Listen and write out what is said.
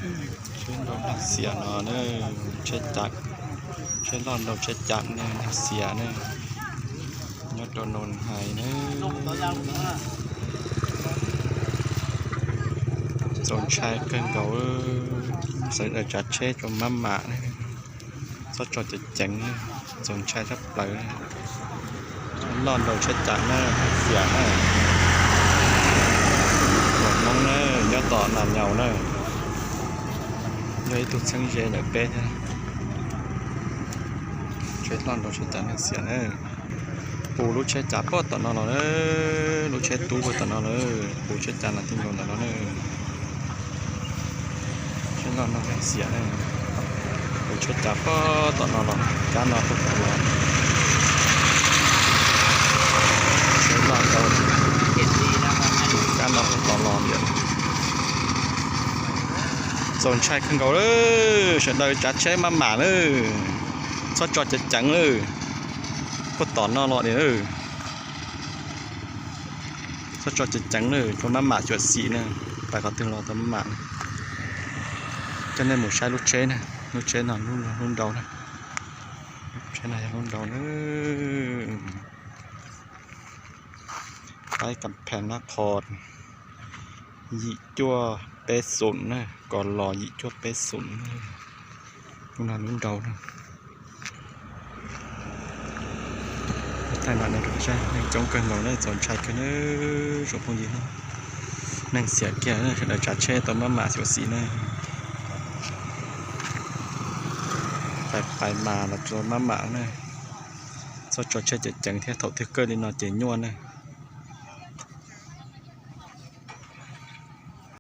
Tsheb nrau neeg xiam no na, tsheb cav, tsheb loj nrau tsheb cav ne, neeg xiam ne, nyob rau Noo Hais na. Txaus ntshai kawg nkaus, sawv daws tsav tsheb tso maj mam, txhob tso ceev ceev, txaus ntshai tshaj plaws. Tsheb loj nrau tsheb cav na, neeg xiam na. Hmoob na, nyob tom Nas Nyaus na, yog ib tug txheeb ze ntawm peb thiab. Tsheb loj nrau tsheb cav neeg xiam na. Puv lub tsheb cav puag tom no los na, lub tsheb tub puag tom no lawm, puv tsheb cav nas ti nkaus ntawm no na. Tsheb loj nrau neeg xiam na. Puv tsheb cav puag tom no los, cab no puag tom los. Tsheb loj nrau, cab no puag tom los. Txaus ntshai kawg nkaus lawm, sawv daws tsav tsheb maj mam lawm, txhob tso ceev ceev lawm. Puag tom no los ni. Txhob tso ceev ceev lawm, tso maj mam xyuam xim na, pais qhov twg los tau maj mam na. Coj nej mus saib lub tsheb na, lub tsheb no lub nrau na, tsheb no yog lub nrau na. Qaib Kam Phees Nab Qhos yim cuaj peb xoom na, Kos Los yim cuaj peb xoom na. Lub no lub nrau na. Thaij mam no rau saib, neeg coob kawg nkaus na, txaus ntshai kawg na. Tsoom phooj ywg, neeg xiam kiag na, sawv daws tsav tsheb tau maj mam xyuam xim na. Pais pais mas los tau maj mam na. Txhob tso tsheb ceev ceev thiab, thaum twg kawg li no ces nyuaj na.